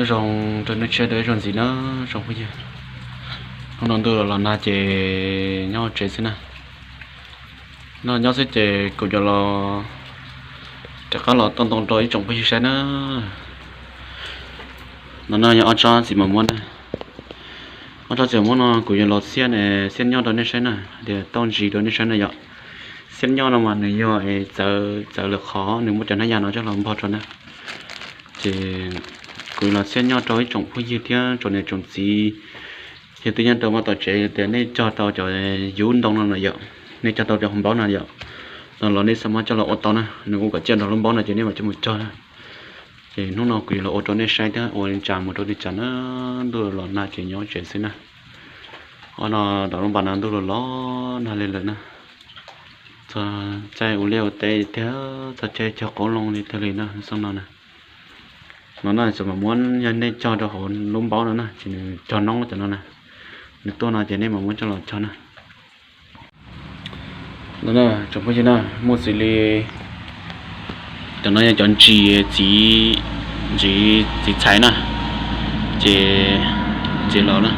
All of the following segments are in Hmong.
Zoo rau nej sawv daws ib zaug ntxiv na tsoom phooj ywg. Hnub no ntuj los nag ces nyob tsev xwb na. No nyob xwb ces kuv yuav los rov qab los tau ntoo rau ib tsoom phooj ywg saib na. No no yog ob tsob txiv mos muab na. Ob tsob txiv mos muab no kuv yuav los xiab, xiab nyob rau nej saib na, tias tau ntsis rau nej saib na yom. Xiab nyob no mas nws yog txawv, txawv lawm qhov nws muab cov hnab yas no coj los npog rau na. Ces kuv los xiab nyob rau ib tsoom phooj ywg thiab tsoom niam tsoom txiv, yog twb nyob rau vaj tom tsev tias nej cog tau cov yuv ntoo no na yom, nej cog tau cov hauv npaub no yom, no los nej xav muab coj los ua tau na, nws kuj kom ciaj nrog lub npaub no ces nej mam coj mus cog na. Ces hnub no kuv yuav los ua rau nej saib thiab ua li cas mus rau li cas na. Ntuj los nag ces nyob tsev xwb na. Ob no tom lub npas no ntuj los los nag li lawm na. Txog caij ua liaj ua teb thiab txog caij cog qoob loo li thiaj li na xyoo no na. No na, txawm mas muab yog nej cog rau hauv lub npaub no na ces nws cog noob cov no na. Nws tuaj no ces nej mam muab coj los cog na. No na tsoom phooj ywg na, muaj xws li cov no yog cov ntsis txiv, ntsis txiv txhais na, ces txiav los na,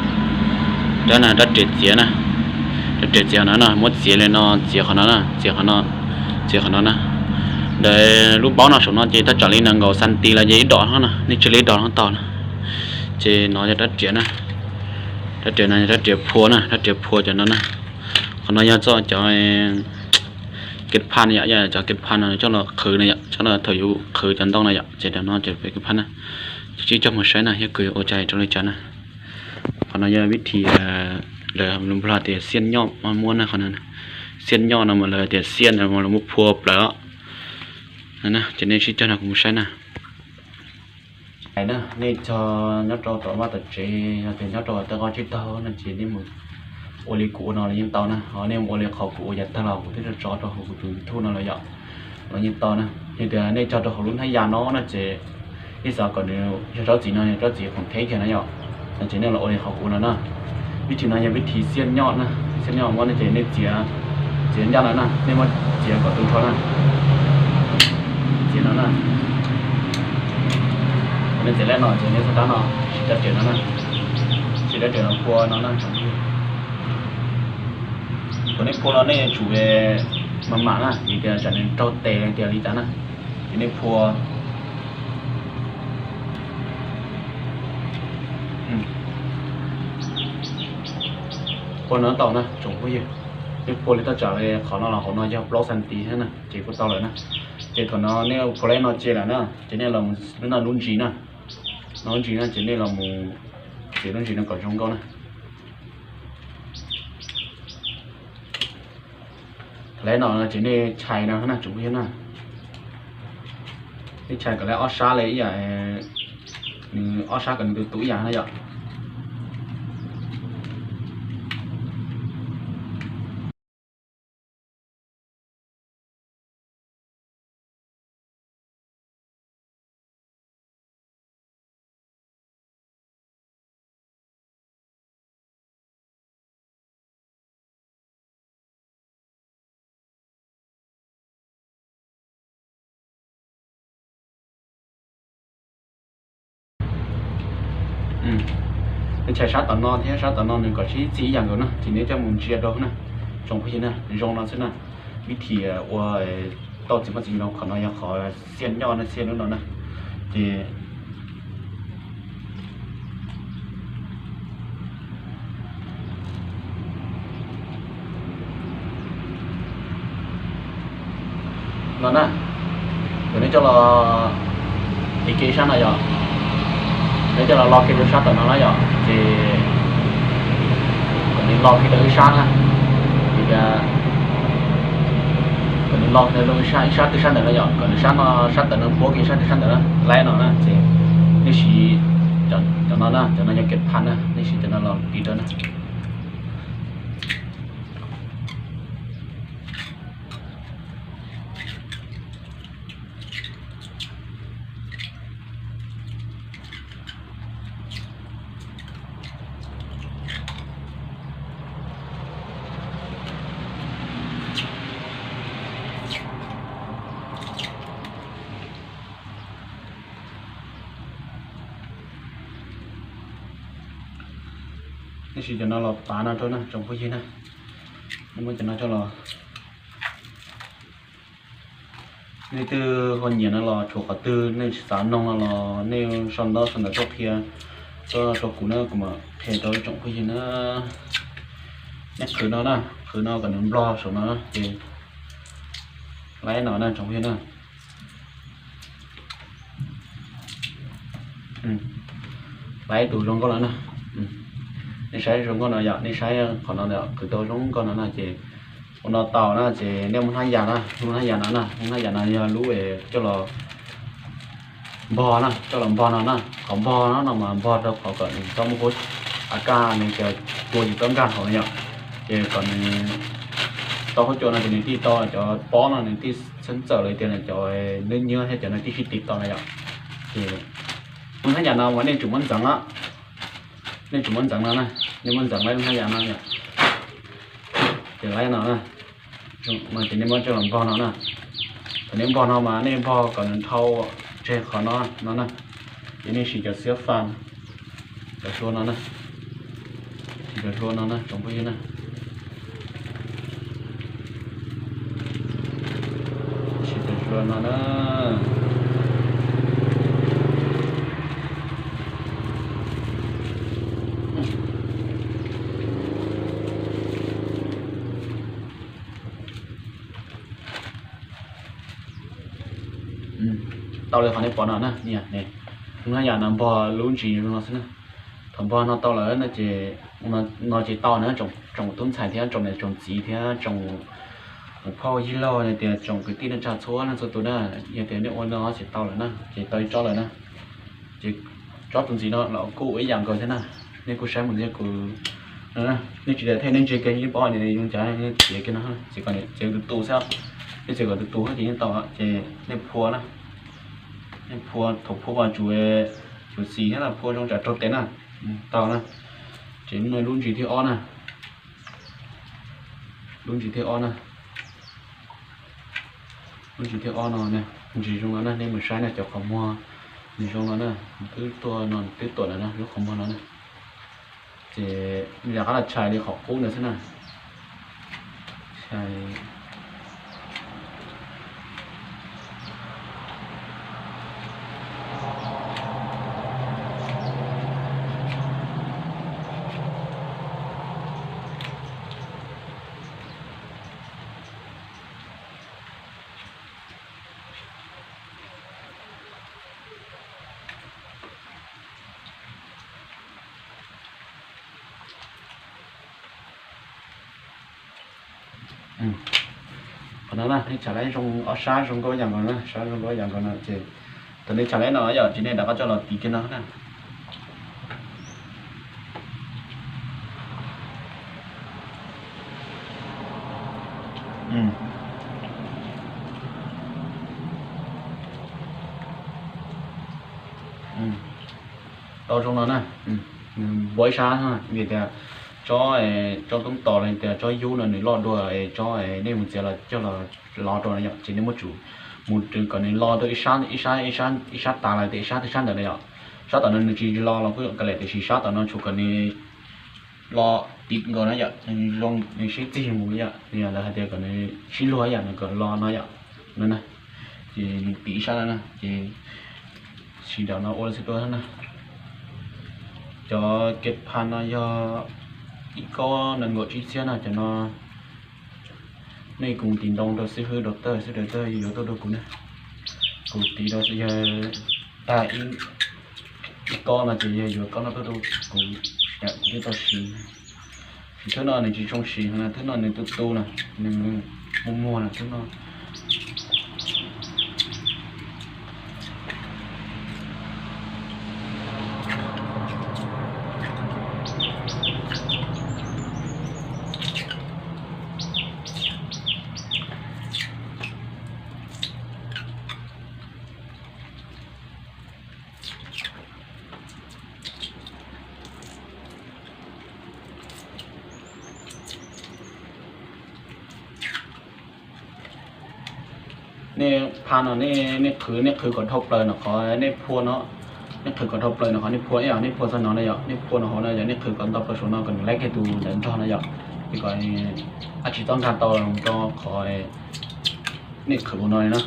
rab na rab riam txiav na, rab riam txiav qhov no na, muab txiav li no, txiav qhov no na, txiav qhov no, txiav qhov no na. Ntawm lub npaub no saum no ces thaj tsam li nees nkaum xanti los ces ib dos no na, nej cia li ib dos no tau na. Ces no yog rab riam na, rab riam no yog rab riam phua na, rab riam phua cov no na. Qhov no yog txoj cov kev phaj yom, yog cov kev phaj no coj los qhwv na yom, coj los thaum yus qhwv cov ntoo na yom, ces cov no ces kev phaj na. Ces sib coj mus saib na, yog kuv yuav ua cas rau li cas na. Qhov no yog vib thim, lawv nplog tias xiab nyoj muab na, qhov no xiab nyoj no mas lawv tias xiab no mas lawv muab phua plaws os. Ces nej sib cog nrog kuv mus saib na. Nej cog nyob rau tom vaj tom tsev, yog tias nyob rau tej qhov tsis taug no ces nej mus ua li kuv ua no los yeej tau na, ho nej mus ua li qhov kuv ua yav tag los kuv twb tso rau hauv kuv tus YouTube no lawm yom, los yeej tau na. Yog tias nej cog rau hauv lub hnab yas no no ces nej xav kom nws yog tsob txiv no, tsob txiv khoom theb kiag na yom, no ces nej los ua li qhov kuv no na. Vib thim no yog vib thim xiab nyoj na, xiab nyoj muab no ces nej txiav, txiav ncaj no na, nej muab txiav kom tu nrho na. Txiav no na, nej txiav leb no ces nej txhob rab no, siv rab riam no na, siv rab riam no phua no na. Thaum nej phua no nej yuav tsum mam mam na, vim tias tsam nws raug tes tias li cas na, ces nej phua, phua no tau na tsoom phooj ywg. Nej phua li thaj tsam li qhov no los hauv no yog plaub xanti thiab na ces kuj tau lawm na. Ces thaum no nej phua leb no cia lawm na, ces nej los mus lub no lub ntsis na, no lub ntsis no ces nej los mus txiav lub ntsis no kom zoo nkauj na. Thaum leb no ces nej chais no na tsoom phooj ywg na, nej chais kom lawv ob sab li ib yam, nws ob sab kom nws tu tu ib yam na yom. Nej chais sab tom no thiab sab tom no nws kom sib txig ib yam nkaus na, ces nej coj mus ntsia rau na, tsoom phooj ywg na, zoo no xwb na. Vib thim ua tau txiv maj txiv nyoog qhov no yog qhov xiab nyoj na, xiab lub no na, ces no na, kom neb coj los tiv kiag ib sab no yom, neb coj los lo kiag rau sab tom no na yom, ces kom neb lo kiag rau ib sab na, kom neb lo kiag rau ib sab, ib sab twg sab ntawd na yom, kom nws sab no sab ntawd no puab kiag ib sab twg sab ntawd na, laib no na, ces nej siv cov no na, cov no yog kev phaj na, nej siv cov no los tiv rau na. Tab sis cov no los pav no rau na tsoom phooj ywg na. Nej muab cov no coj los, nej twb ho nyiam no los tshuav qhov twg nej tsis xav noog no los nej sau ntaub sau ntawv tuaj qhia tuaj rau kuv na, kuv mam qhia rau ib tsoom phooj ywg na. Nej qhwv no na, qhwv no kom nws nplog saum no ces laib no na tsoom phooj ywg na. Laib tus zoo nkauj no na. Nej saib zoo nkauj no yom, nej saib qhov no qhwv tau zoo nkauj no na ces ua no tau na ces nej muab hnab yas na, lub hnab yas no na, lub hnab yas no yog lub coj los npog na, coj los npog no na. Qhov npog no no mas npog rau qhov kom nws txhob muaj huab, a kaj nws cov cua tsis txhob nkag hauv no yom. Ces kom nws tau huab cua no ces nws thiaj tau cov pob no nws thiaj xeeb txawm los tias cov nywb nyiab thiab cov no thiaj sib tiv tau no yom. Ces lub hnab yas no mas nej tsum muab ntxeev, nej tsum muab ntxeev no na, nej muab ntxeev laib lub hnab yas no yom. Ces laib no na, no ces nej muab coj los npog no na. Thaum nej npog no mas nej npog kom nws dhau tseg qhov no no na. Ces nej siv cov xiab fas, cov hlua no na, siv cov hlua no na tsoom phooj ywg na. Siv cov hlua no na. Tau li qhov nej pom no na, lub hnab yas no npog lub ntsis zoo no xwb na. Thaum npog no tau lawm no ces, no ces tau na tsoom tub ntxhais thiab tsoom niam tsoom txiv thiab tsoom phauj yij laug tias tsoom kwv tij neej tsa txhua leej txhua tus na, yog tias nej ua no ces tau lawm na, ces tau ib tsob lawm na. Ces tsob tus ntxiv no los kuj ua ib yam nkaus thiab na. Nej kuj saib mus ntxiv kuv, nej tsis tau thiaj nej ntsia kiag yeej paub tias zoo cas, nej txiav kiag no, txiav kom tus tus xwb, nej txiav kom tus tus ces yeej tau. Ces nej phua na, nej phua, thaum phua mas tsum, tsum xim thiab na, phua zoo tsam raug tes na, tau na. Ces lub ntsis thib ob na, lub ntsis thib ob na, lub ntsis thib ob no, ntsis zoo no na, nej mus saib na cov qhov muag, nws zoo no na, twb tuaj no twb tuam lawm na lub qhov muag no na. Ces nws rov qab los tshais li qhov qub ntawd xwb na. Qhov no na, nej tshais laib zoo ob sab zoo nkauj yam nkaus na, sab zoo nkauj yam nkaus no ces thaum nej tshais laib no yom, ces nej rov qab coj los tiv kiag no na. Tau zoo no na, npua ib sab, vim tias tsob, tsob toob tos los tias tsob yub no nws loj dua, tsob nej mus txiav los coj los lov rau no yom, ces nej muab tsum mus kom nws lo rau ib sab, ib sab, ib sab tas los tias ib sab twg sab ntawd na yom. Sab tom no nws tsis lo los kuj kav liam, tiam sis sab tom no tsum kom nws lo tiv nkaus na yom, nws zoo nws sib txig mus yom, yog lawv hais tias kom nws sib luag yom, nws kom lo no yom, no na. Ces nws tiv ib sab no na, ces sawv daws no ua li xwb tuaj na. Cov kev pha no yog ib kob nees nkaum tsib txhiab no, cov no nej kuv mus tiv ntoo rau xib hwb rau tawg, xib hwb rau tawg yuav tuaj rau kuv na. Kuv tiv rau yawg tag ib, ib kob no ces yawg yuav kob no tuaj rau kuv, kuv thiaj tau siv. Thwb no nws tsis zoo siv, thwb no nws tu tu na, nws muag muag na thwb no. Nej pha no nej, nej qhwv, nej qhwv kom dhau plaws no, qhov nej phua no, Nej qhwv kom dhau plaws no qhov nej phua, nej phua txog no na yom, nej phua no hauv no yog nej qhwv kom ntau plaws saum no kom nws laib kiag tus ntawm nrog na yom, ces kom dab tsi txhob nkag tau rau qhov nej qhwv no li na.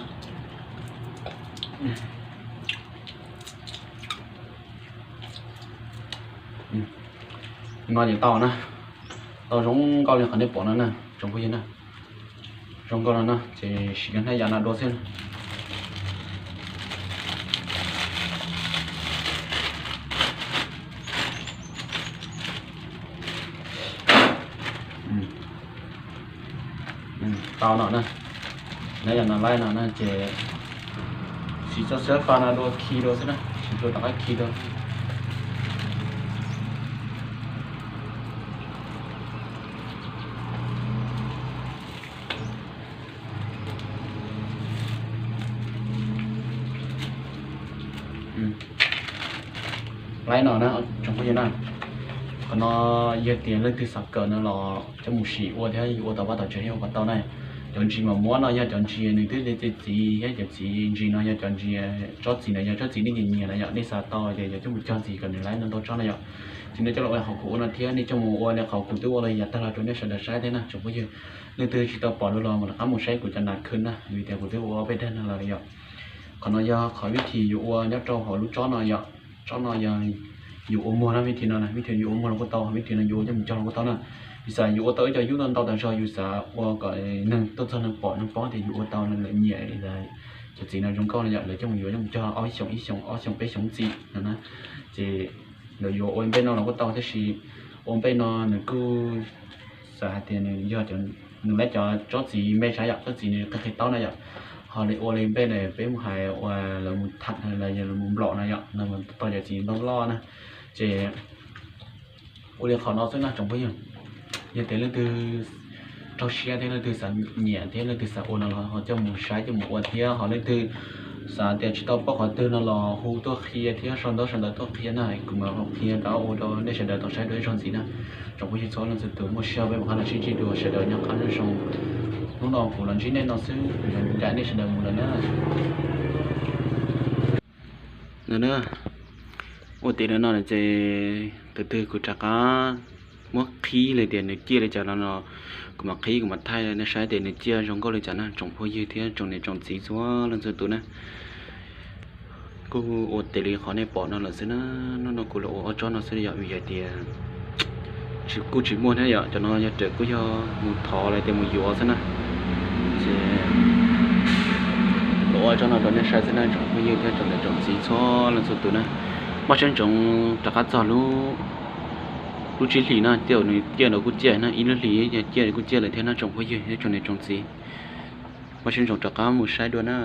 No ces tau na, tau zoo nkauj li qhov nej pom no na tsoom phooj ywg na. Zoo nkauj no na ces sim cov hnab yam no dua xwb na. Tau no na, hnab yam no laib no na ces sim txoj xab fa no dua khi dua xwb na, sim dua tom qab khi dua. Laib no na tsoom phooj ywg na, qhov no yog tias leej twg xav kawm no los coj mus sim ua thiab, ua tau vaj tau tsev thiab ua kom tau na. Cov ntsis mas muab no yog cov ntsis nws twb txiv txiv thiab, cov txiv ntsis no yog cov ntsis, tsob txiv no yog tsob txiv nej nyiam nyiam na yom, nej xav tau ces yog coj mus cog ntxiv kom nws laib ntau tsob na yom. Ces nej coj los ua li qhov kuv ua no thiab nej coj mus ua li qhov kuv twb ua los yam tag los rau nej sawv daws saib thiab na tsoom phooj ywg. Leej twg tsis tau pom dua los mam rov qab mus saib kuv cov nas khw na, vim tias kuv twb ua ob peb dag no lawm yom. Qhov no yog qhov vib thim yus ua nyob rau hauv lub tsob no yom. Tsob no yog yus ua muag na, vib thim no, vib thim yus ua muag los kuj tau, vib thim no yus ua coj mus cog los kuj tau na. Yus xav yus ua tau ib co yub ntau ntau tas zog, yus xav ua kom neeg tuaj txog neeg pom neeg paub tias yus ua tau, lawv nyiam. Cov txiv no zoo nkauj no yom, lawv coj mus yuav coj mus cog ob xyoos, ib xyoos ob xyoos peb xyoos txim no na. Ces lawv yuav ua npej no los kuj tau, tab sis ua npej no nws kuj xav hais tias nws yog, nws laib cov tsob txiv npe sav yom, tsob txiv nws qhia qhia taub na yom. Ho li ua li npej na peb mus hais ua lawv mus tham los yog lawv mus nplom no yom, lawv mus tau cov txiv loj loj na. Ces ua li qhov no xwb na tsoom phooj ywg. Yog tias leej twg raug siab thiab leej twg xav nyiam thiab leej twg xav ua no los ho coj mus saib coj mus ua thiab, ho leej twg xav tias tsis tau paub qhov twg no los hu tuaj qhia thiab, sau ntaub sau ntawv tuaj qhia na, kuv mam ho qhia rov ua rau nej sawv daws tau saib dua ib zaug ntxiv na. Tsoom phooj ywg txhua leej txhua tus, muaj sij hawm peb mam rov qab los sib ntsib dua, sawv daws nyob qab nyob zoo. Hnub no kuv los ntsib nej no xwb, ncaim nej sawv daws mus lawm na. Ua tim no no ces tus twg kuv rov qab muab qhib li tias nws ciaj li cas no no, kuv mam qhib kuv mam thaij nej saib tias nws ciaj zoo nkauj li cas na tsoom phooj ywg thiab tsoom niam tsoom txiv txhua leej txhua tus na. Kuj ua tim li qhov nej pom no lawm xwb na. Hnub no kuv los ua ob tsob no xwb yom, vim hais tias tsis, kuj tsis muaj thiab yom, cov no yog raws kuj yog mus thov los tias mus yuav xwb na. Ces los ua tsob no rau nej saib xwb na tsoom phooj ywg thiab tsoom niam tsoom txiv txhua leej txhua tus na. Npaj siab ntsoov rov qab txog lub, lub tsib hlis na, tej zaum nws ciaj los kuj ciaj na, ib lub hlis yog ciaj kuj ciaj lawm thiab na tsoom phooj ywg thiab tsoom niam tsoom txiv. Npaj siab ntsoov rov qab mus saib dua na.